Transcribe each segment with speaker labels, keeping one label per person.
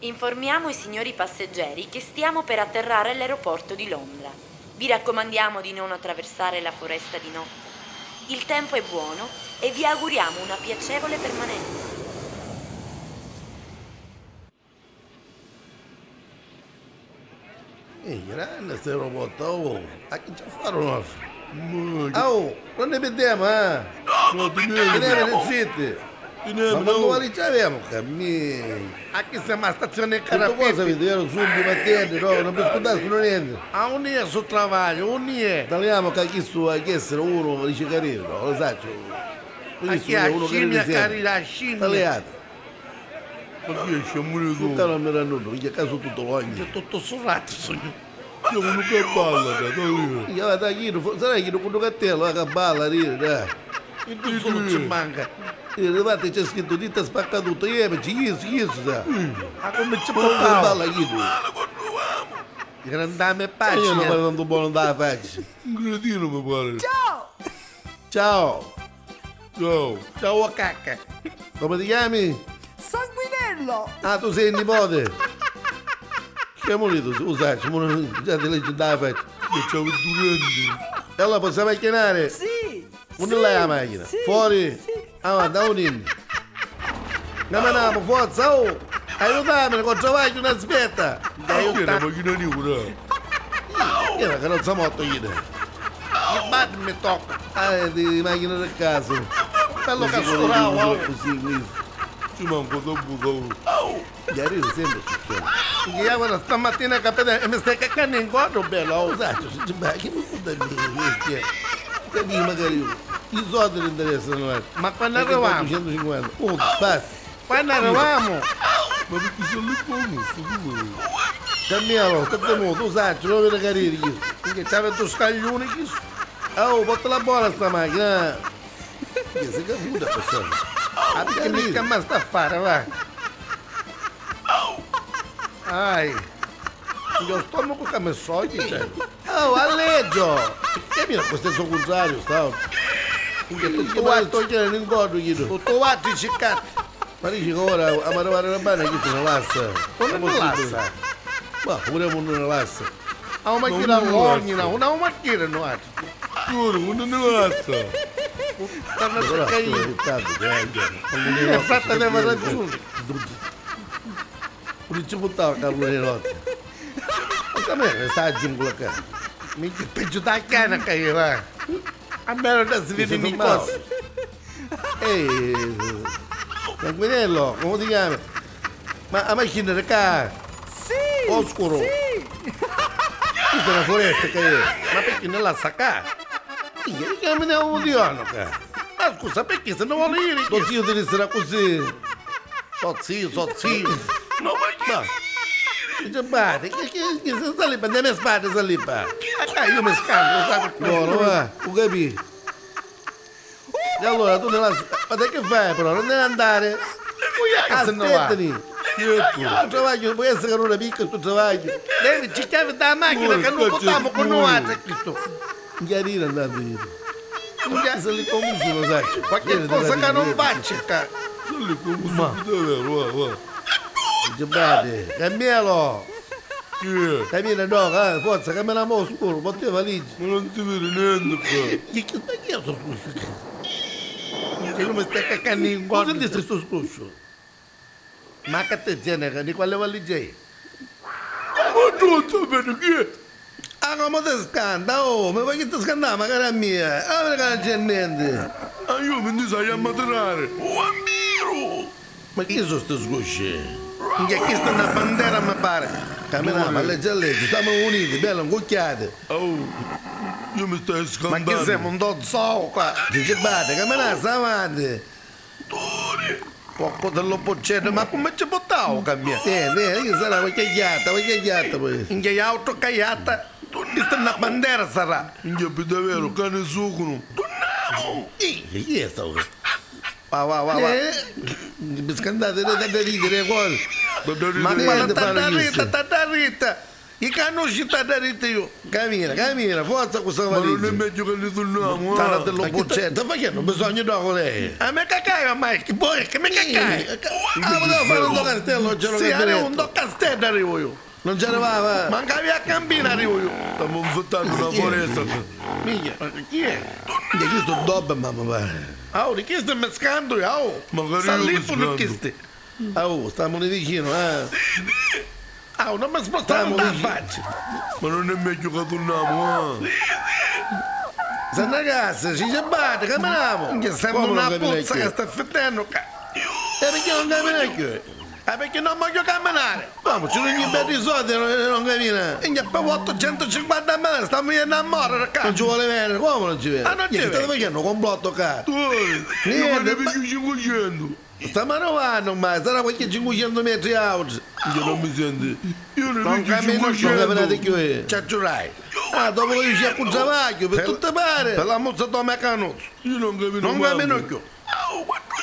Speaker 1: Informiamo i signori passeggeri che stiamo per atterrare all'aeroporto di Londra. Vi raccomandiamo di non attraversare la foresta di notte. Il tempo è buono e vi auguriamo una piacevole permanenza.
Speaker 2: È grande sto aeroporto, oh! Ma che c'è a fare nostro? Oh, non ne vediamo, eh?
Speaker 3: No,
Speaker 2: Teniamo zitti! Ma quando vale ci abbiamo, cammino?
Speaker 3: A chi siamo a stazione
Speaker 2: Tutto cosa
Speaker 3: Carapepe?
Speaker 2: vedere, su di mattina, no, non per scudare niente.
Speaker 3: A un è sul travaglio, un è.
Speaker 2: Parliamo che chi su a essere uno dice carino, no, lo sai.
Speaker 3: A chi è
Speaker 2: uno che
Speaker 3: scimmia,
Speaker 2: ride sempre.
Speaker 3: carina, scimmia.
Speaker 2: Tagliate.
Speaker 3: Ma chi è scimmia
Speaker 2: Tutta non mi ranno, perché a caso tutto l'ogni.
Speaker 3: C'è tutto surrato, sogno.
Speaker 4: C'è uno che balla, dai.
Speaker 2: Io vado a chino, sarà che non cattello, che balla, ride, dai.
Speaker 3: Il tu solo ci manca.
Speaker 2: E arrivate c'è scritto dita spacca tutto, io mi ci chiso, sa.
Speaker 3: Ma come ci
Speaker 2: Ma non
Speaker 3: portavo?
Speaker 2: balla chino.
Speaker 3: Grandame
Speaker 2: Io non
Speaker 3: pagina.
Speaker 2: parlo tanto buono da faccia.
Speaker 4: Un cretino mi pare.
Speaker 2: Ciao,
Speaker 4: Ciao.
Speaker 3: Ciao cacca.
Speaker 2: come ti chiami?
Speaker 5: Sanguinello!
Speaker 2: Ah, tu sei il nipote. Siamo lì, tu sai, siamo già ti leggi da faccia.
Speaker 4: Che c'è durante.
Speaker 2: E allora possiamo macchinare?
Speaker 5: Sì!
Speaker 2: Uno
Speaker 5: sì,
Speaker 2: là la macchina,
Speaker 5: sì,
Speaker 2: fuori.
Speaker 5: Sì.
Speaker 2: Avanti, un in. Andiamo, forza, oh! Aiutami, con travaglio non aspetta!
Speaker 4: Che è una macchina nera?
Speaker 2: Che è una carrozza morta gli dà.
Speaker 3: Il bad mi tocca.
Speaker 2: Ah, è di macchina del caso.
Speaker 3: Bello
Speaker 2: Così,
Speaker 3: casturao.
Speaker 2: così, così, così.
Speaker 4: Ci manca dopo cavolo.
Speaker 2: Gli arriva sempre succede.
Speaker 3: Io guarda stamattina capite e mi stai caccando in cuore, bello. oh.
Speaker 2: Esatto, se ci va, che mi può dire che Che dico magari io. I soldi non interessano. eh.
Speaker 3: Ma quando
Speaker 2: Perché
Speaker 3: arriviamo?
Speaker 2: 250. Oh, basta.
Speaker 3: Quando arriviamo?
Speaker 4: Ma perché sono le bonus? Come?
Speaker 2: Cammiamo, tutto muto, tu sai, non vedo carino io.
Speaker 3: Che c'aveva due scaglioni chi
Speaker 2: Oh, porta la buona sta macchina. Che sei caputa questa.
Speaker 3: Ah, perché mi chiama sta a fare, va? Ai. Io stomaco che mi sogli, cioè.
Speaker 2: Oh, alleggio! Che mi questo stesso contrario, stavo. Perché tutto quanto togliere in cordo gli do.
Speaker 3: Tutto quanto ci cazzo.
Speaker 2: Ma dici che ora a marovare la bana chi te ne lassa?
Speaker 3: Come non lassa?
Speaker 2: Ma pure non ne lassa.
Speaker 3: A una macchina l'ognina, una macchina no.
Speaker 4: Giuro, una nelazza.
Speaker 3: Torna
Speaker 2: Però
Speaker 3: a
Speaker 2: sono
Speaker 3: caire.
Speaker 2: buttato, eh.
Speaker 3: E fatta aveva ragione.
Speaker 2: Non ci buttava Carlo Notte. Ma come sta a giungla qua?
Speaker 3: Minchia, peggio da cana che io, va. A me non si vede
Speaker 2: Mi
Speaker 3: in
Speaker 2: sono
Speaker 3: cosa.
Speaker 2: Ehi, Sanguinello, come ti chiami? Ma la macchina di qua,
Speaker 5: Sì!
Speaker 2: Oscuro.
Speaker 5: Sì!
Speaker 2: Questa è una foresta che è.
Speaker 3: Ma perché non la sa qua?
Speaker 2: Io camminiamo un giorno qua.
Speaker 3: Ma scusa, perché se non vuole dire?
Speaker 2: Tuo zio deve essere così.
Speaker 3: So zio, so zio.
Speaker 2: Ma. Dice, bate, che se sta lì, andiamo a spade, sta lì, pa.
Speaker 3: Ah, io mi scambio, sai perché?
Speaker 2: Buono, va, ho capito. E allora tu nella... Ma te che fai però? Non devi andare.
Speaker 3: Se no va.
Speaker 2: Aspettami. Tu travaglio, può essere che non è piccolo, tu travaglio.
Speaker 3: Devi ci chiami dalla macchina che non portiamo con noi altri Cristo.
Speaker 2: Chiarire andando io. Se li comuso lo sai.
Speaker 3: Qualche cosa che non faccia, ca.
Speaker 4: Sono le bonus. Ma. Davvero, va, va.
Speaker 2: Dice, bate, cammielo.
Speaker 4: Che è?
Speaker 2: Cammina no, forza, cammina mo scuro, porti le valigie.
Speaker 4: Ma non si vede niente qua.
Speaker 2: Che che sta chi è sto scruscio?
Speaker 3: Che non mi stai caccando in
Speaker 2: Cosa
Speaker 3: cuore.
Speaker 2: sentiste questo scruscio?
Speaker 3: Ma che te genere, di quale valigia è?
Speaker 4: Ma tu sapete chi è?
Speaker 2: Ah, come ti scanda, oh, ma perché ti scanda, ma cara mia? Ah, perché non c'è niente.
Speaker 4: Ah, io mi ne sai a materare.
Speaker 2: Ma chi sono questi scrusci?
Speaker 3: Che questa è una bandiera, mi pare.
Speaker 2: Cammina, ma legge a legge, stiamo uniti, bello, incucchiate.
Speaker 4: Oh, io mi stai
Speaker 3: Ma
Speaker 4: scandando.
Speaker 3: che siamo un dozzo qua?
Speaker 2: Dice, bate, cammina, sta avanti.
Speaker 3: Poco dello boccetto, ma come ci portavo cammina?
Speaker 2: Vieni, sarà qualche ghiatta, qualche ghiatta poi.
Speaker 3: In che auto caiata? Questa è una bandiera sarà.
Speaker 4: Minchia, per davvero, cane succono.
Speaker 2: Chi è sto?
Speaker 3: Va, va, va, va.
Speaker 2: Mi scandate da ridere cose.
Speaker 3: Ma
Speaker 2: Ma
Speaker 3: quella
Speaker 2: niente fanno
Speaker 3: tatarita,
Speaker 2: questo.
Speaker 3: tatarita. I canusci t'ha io.
Speaker 2: Cammina, cammina, forza con questa
Speaker 4: Ma non è
Speaker 2: valigia.
Speaker 4: meglio che li torniamo,
Speaker 2: Tana
Speaker 4: ah?
Speaker 2: dello boccetto, perché non bisogna dopo lei?
Speaker 3: A me cacai ormai, che poi che mi cacai.
Speaker 2: Ah, volevo fare un do castello, non c'era
Speaker 3: Sì, arrivo un
Speaker 2: un
Speaker 3: do castello arrivo io.
Speaker 2: Non c'eravamo?
Speaker 3: Mancavi a campina arrivo io.
Speaker 4: Stiamo infettando una foresta.
Speaker 3: Minchia, ma chi è?
Speaker 2: Minchia, questo è un Doberman, mi pare.
Speaker 3: Ah, di chi sta mescando io? Oh,
Speaker 4: Magari io
Speaker 3: Salifano
Speaker 4: mescando.
Speaker 3: questi.
Speaker 2: Ah, oh, stiamo lì vicino, eh.
Speaker 3: Ah, non mi spostavo
Speaker 2: Stiamo
Speaker 3: da
Speaker 2: vicino.
Speaker 3: faccia.
Speaker 4: Ma non è meglio che torniamo, ah?
Speaker 2: Se ragazzi, ci si batte, camminiamo.
Speaker 3: Minchia, sembra
Speaker 2: Come non
Speaker 3: una
Speaker 2: cammina
Speaker 3: puzza
Speaker 2: più?
Speaker 3: che sta fettendo qua.
Speaker 2: E perché non cammina più?
Speaker 3: Ah, perché non voglio camminare.
Speaker 2: Vamo, ci sono belli soldi e non, non cammina.
Speaker 3: Minchia, per 850 mila stiamo venendo a morire qua.
Speaker 2: Non ci vuole venire, come non ci viene?
Speaker 3: Ah, non ci
Speaker 2: Niente,
Speaker 3: viene.
Speaker 2: State facendo un complotto qua.
Speaker 4: Tu, io
Speaker 2: Niente,
Speaker 4: ne
Speaker 2: ma-
Speaker 4: più 500.
Speaker 2: Stiamo arrivando ormai, sarà qualche 500 metri oggi.
Speaker 4: Io non mi senti. Io ne
Speaker 3: Non
Speaker 4: più
Speaker 3: cammino,
Speaker 2: Non camminate
Speaker 4: 500.
Speaker 2: più. eh.
Speaker 3: Ci aggiurai.
Speaker 2: Ah, dopo che riusci a cucciavacchio, per tutte pare.
Speaker 3: Per la muzza do mecanuzzo.
Speaker 4: Io non cammino
Speaker 3: Non
Speaker 4: manco.
Speaker 3: cammino più.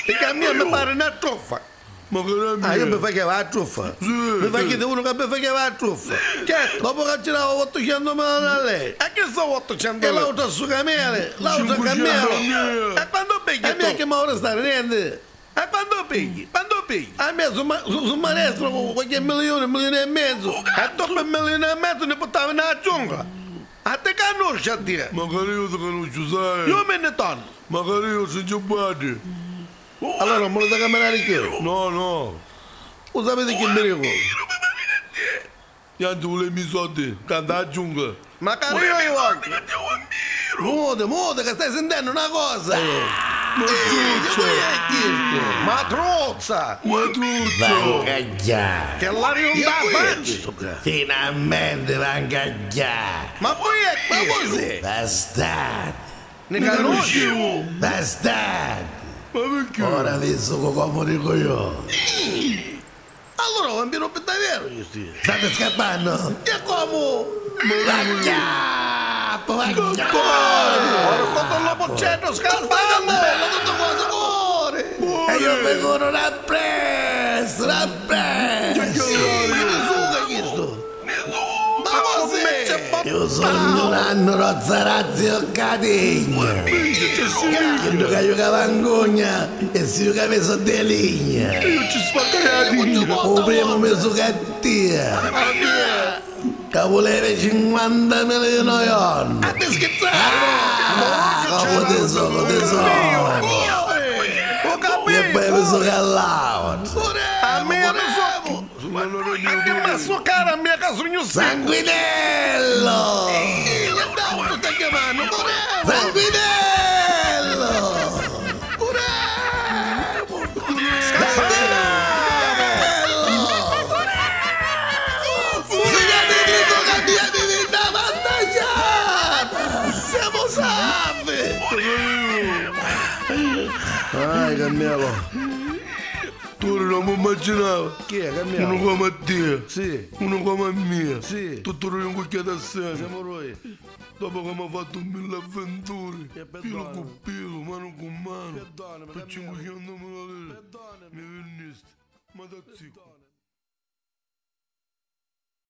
Speaker 3: Perché a me mi pare una truffa.
Speaker 4: Magari a me.
Speaker 2: Ah, io mi facevo la truffa.
Speaker 4: Sì,
Speaker 2: Mi
Speaker 4: sì.
Speaker 2: fa chiedere uno che mi faceva la truffa.
Speaker 3: Certo.
Speaker 2: Dopo che giravo 800 mila da lei.
Speaker 3: E che sono 800
Speaker 2: E
Speaker 3: lire?
Speaker 2: l'altro su camele, l'altro
Speaker 4: 500
Speaker 2: cammello.
Speaker 4: mila.
Speaker 3: E quando pigli
Speaker 2: E a me
Speaker 3: tu?
Speaker 2: che mi vuole stare niente.
Speaker 3: E quando pigli? Quando pigli?
Speaker 2: A me su, ma- su, su maestro con qualche milione, milione e mezzo.
Speaker 3: E dopo un milione e mezzo ne portavi nella giungla. A te conosci a dire.
Speaker 4: Magari io ti conosco, sai.
Speaker 3: Io me ne torno.
Speaker 4: Magari io sono batti.
Speaker 2: Allora non volete camminare più.
Speaker 4: No, no.
Speaker 2: Lo sapete che mi ricordo?
Speaker 4: Tanto volevi i soldi, canta la giungla.
Speaker 3: Magari io li voglio.
Speaker 2: Muote, muote, che stai sentendo una cosa.
Speaker 4: Ma
Speaker 2: Che è questo?
Speaker 3: Ma truzza!
Speaker 4: Ma tutto!
Speaker 6: Vangaglià!
Speaker 3: Che l'aria non da faccia!
Speaker 6: Finalmente vangaglià!
Speaker 3: Ma poi è
Speaker 2: Ma
Speaker 3: questo?
Speaker 2: cos'è?
Speaker 6: Bastardi!
Speaker 3: Ne conosci?
Speaker 6: Bastardi!
Speaker 4: Ma perché?
Speaker 6: Ora vi succo come dico io!
Speaker 2: Allora, vampiro per davvero, questi.
Speaker 6: State scappando?
Speaker 2: E come?
Speaker 6: Vacchiappo! Vacchiappo!
Speaker 3: Ora con lo boccetto scappando!
Speaker 2: Bello, tutto cosa, cuore!
Speaker 6: E io vengo rappreso! Rappreso!
Speaker 2: Ma che suga questo? Ma cos'è?
Speaker 6: Io sono un anno rozzarazio catigna! Che che giocava in gogna e si giocava su de ligna!
Speaker 4: Io ci spaccherei la digna!
Speaker 6: O primo mi su cattia! Che voleva 50 milioni di euro!
Speaker 2: A te scherzare?
Speaker 6: Ah, come tesoro, tesoro!
Speaker 3: Ho
Speaker 6: E
Speaker 3: capito!
Speaker 6: poi mi sono callato!
Speaker 3: A me mi so... A che mi so cara mia che sogno
Speaker 6: Sanguinello!
Speaker 2: Andiamo, sta chiamando, volevo!
Speaker 6: Sanguinello! Sanguinello! Signore Cristo che Dio divina vantaggiata!
Speaker 2: Siamo salvi! Ai, Cammello.
Speaker 4: Tu non mi immaginavo.
Speaker 2: Chi è,
Speaker 4: Uno
Speaker 2: Cammello?
Speaker 4: come te.
Speaker 2: Sì.
Speaker 4: Uno come me.
Speaker 2: Sì.
Speaker 4: Tutto noi un cucchiaio assieme.
Speaker 2: Siamo noi.
Speaker 4: Dopo che mi ha fatto mille avventure.
Speaker 2: E
Speaker 4: Pilo
Speaker 2: perdonami.
Speaker 4: con pilo, mano con mano.
Speaker 2: Perdonami,
Speaker 4: Per
Speaker 2: Cammello.
Speaker 4: 500 mila lire.
Speaker 2: Perdonami.
Speaker 4: Mi veniste. Ma da zitto.